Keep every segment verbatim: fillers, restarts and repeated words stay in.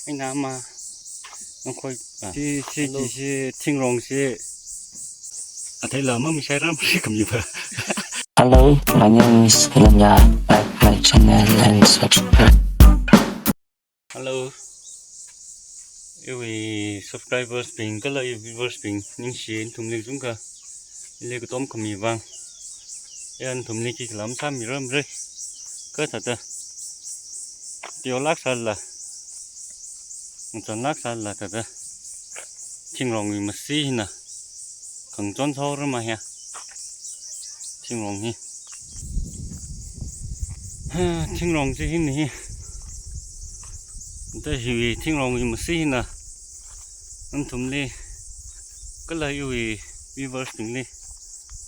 Eina ama, nangkhoi, ah, chi, chi, hello, chi, chi, thingrong chi. Athei la mamisai ram shi khami va. Hello, my name is Helomya. Like my channel and subscribe. Hello. Iwui subscribers bing kala iwui viewers bing ningshi nathumli kachungkha. Ili katom khami vang. Ina nathumli khi khala masāmiramra. Kathāda. Teolāk sālala. Ngachonlāk sālala thāda. Thingrongwui masi hina. Khangachon sārama hiya. Thingrong hi. Ha, thingrong chi hina hi. Thāda hiwui thingrongwui masi hina. Nathumli. Kala iwui viewers bingli.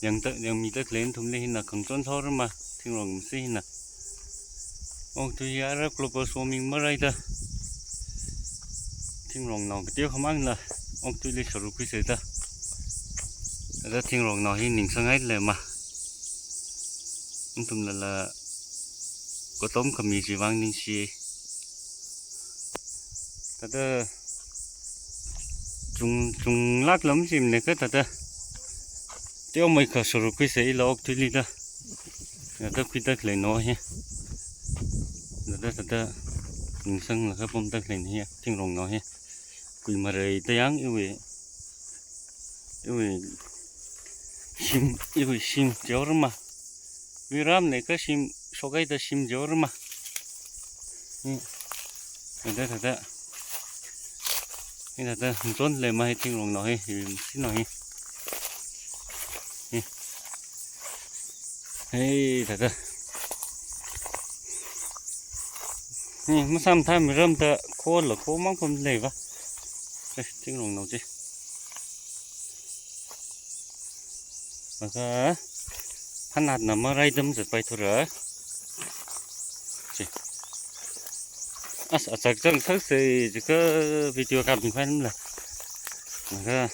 Yangda, yangmida khalei nathumli hina khangachon sārama. Thingrong masi hina. Okathui ara global warming maraida. Thingrongnao kateo khamangla. Okathuili sāruk khuisa da. Thāda thingrongnao hi ningsanghai lema. Nathumlala. Katom khami chi vang ningshi. Thāda. Chung, chunglāk lam chimne kathāda. Teomeikha sāruk khuisa ila okathuili da. Thāda khuida khalei nao hi. Thāda, thāda ningsanglaga pamda khalei nao hi, thingrong nao hi. Kuimareida yang iwui, iwui shim, iwui shim teorama. Viram leika shim, shokhaida shim teorama. Hi. Thāda, thāda. Hi thāda, ngachon lema hi thingrong nao hi, hi, masi nao hi. Hi. Hi, thāda. Hi, masāmathāmiramda khola kho mang pamlei va. Eh, thingrong nao chi. Laga, phanatna maraidam zatpaithura. Chi. As, achak chang thak se, jiakha video kap ni khainam la. Laga,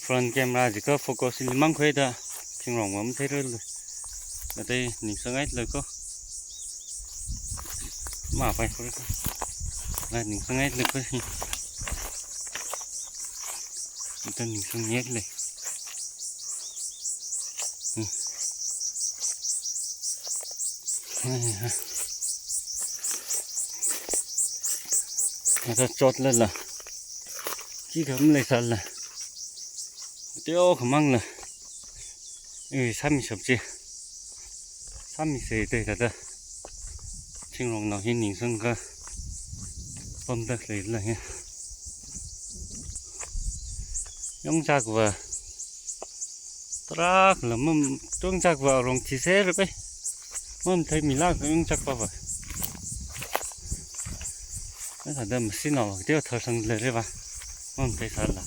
front camera jiakha focus li mang khuida, thingrong va matheirarlu. Thāda ningsanghai lei ko. Mapai khurka. Thāda ningsanghai lei ko. Thāda ningsanghai lei. Hmm. Thāda chotlala. Khi kham leisālala. Teo khamangla. Eh, sāmishap chi. Sāmisa da thāda. Thingrong nao hi ningsangkha. Pamda khaleila hi. Yongchak va. Tarākha lam, yongchak va rong thiser pe. Matheimilāka yongchak va va. Thāda masi nao teo tharsang leira va. Matheisālala.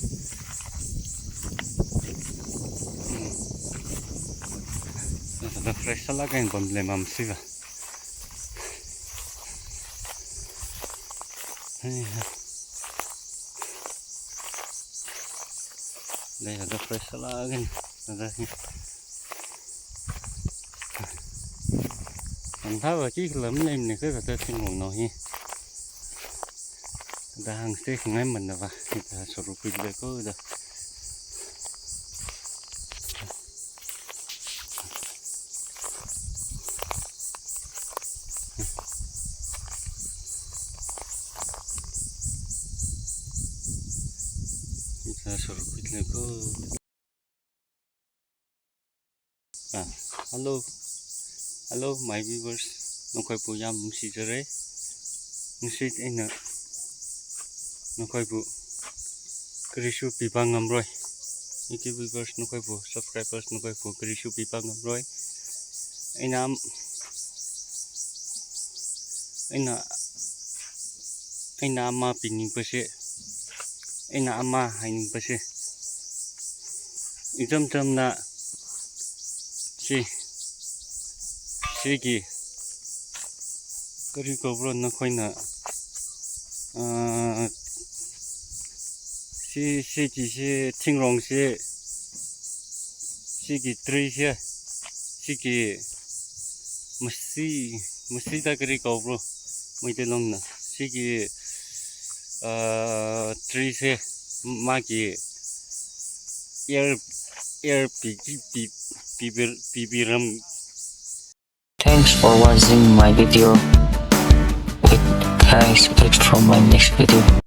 Thāda fresh sālaga ina pamlei masi va. Hi ha. Thāda fresh sālaga ina. Thāda hi. Anthā va khi khala maleimane kathāda thingrong nao hi. Thāda hāngse khangai manna va. Hithā sāruk khuilei ko da. Hithā sāruk khuilei ko. Ah, hello. Hello, my viewers. Nakhoi pu yam ningshi jare. Ningshi eina nakhoi pu karisu pipā ngamroi. Iki viewers nakhoi pu, subscribers nakhoi pu karisu pipā ngamroi. Eina am-, eina, eina ama piningpa chi. Eina ama hainingpa chi. Icham chamna chi, chiki, kari kaupro nakhoina, ah, chi, chiki, chi, thingrong chi, chiki tree chi, chiki masi, masi da kari kaupro, Meiteilongna. Chiki, uh, tree se maki air, air pi, pi, pi, pi, pi, pi ram. Thanks for watching my video. Wait, thanks, wait for my next video.